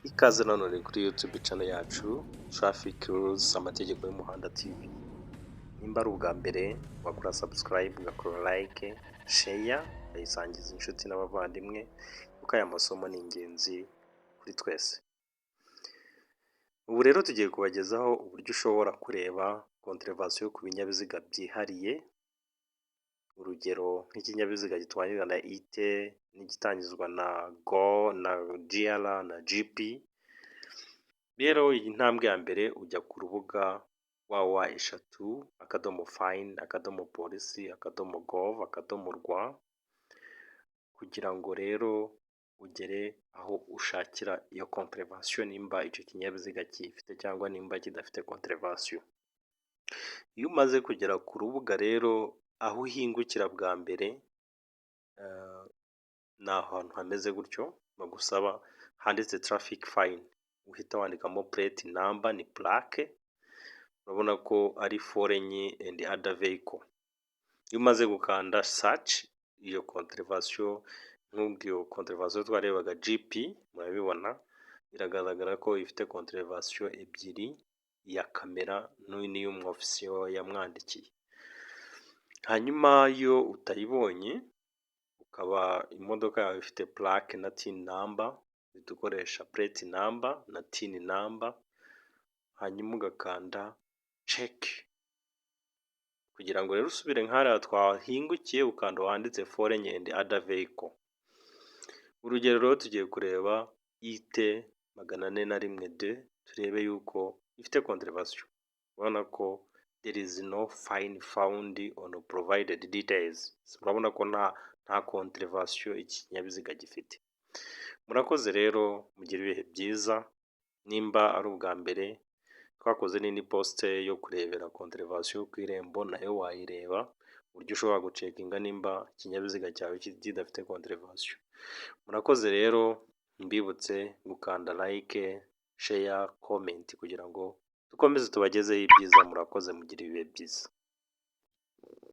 Ikaze nanone kuri YouTube channel yacu Traffic Rules, amategeko y'umuhanda TV. Nimba ari ubwa mbere, wakora subscribe, ugakora like, share, ukayisangiza inshuti n'abavandimwe, kuko aya masomo ni ingenzi kuri twese. Ubu rero tugiye kubagezaho uburyo ushobora kureba contravention ku binyabiziga byihariye, urugero nk'ikinyabiziga gitwarira na IT n'igitangizwa na go na GR na GP. Rero iyi ntambwe ya mbere, ujya ku rubuga www.fine.polisi.gov.rw, kugira ngo rero ugere aho ushakira iyo contravention, nimba icyo kinyabiziga kiyifite cyangwa nimba kidafite contravention. Iyo umaze kugera ku rubuga rero, aho uhingukira bwa mbere ni ahantu hameze gutyo, bagusaba handitse traffic fine, uhita wandikamo plate number, ni plaque, urabona ko ari foreign and other vehicle. Iyo umaze gukanda search, iyo contravention, nk'ubwo contravention twarebaga GP, murabibona biragaragara ko ifite contravention ebyiri, iya kamera n'iy'umwofisiye yamwandikiye. Hanyuma iyo utayibonye, ukaba imodoka yawe ifite plaque na TIN number, uhita ukoresha plate number na TIN number, hanyuma ugakanda check. Kugira ngo rero usubire nk'hariya twahingukiye, ukanda wanditse foreign and other vehicle. Urugero rero, tugiye kureba IT 401 D, turebe yuko ifite contravention. Urabona ko there is no fine found on provided details, urabona ko nta contravention iki kinyabiziga gifite. Murakoze rero, mugire ibihe byiza. Nimba ari ubwa mbere, twakoze n'indi post yo kurebera contravention ku Irembo, nayo wayireba, uburyo ushobora gucheckinga nimba ikinyabiziga cyawe kidafite contravention. Murakoze rero, mbibutse gukanda like, share, comment, kugira ngo dukomeze tubagezeho ibyiza. Murakoze, mugire ibihe byiza.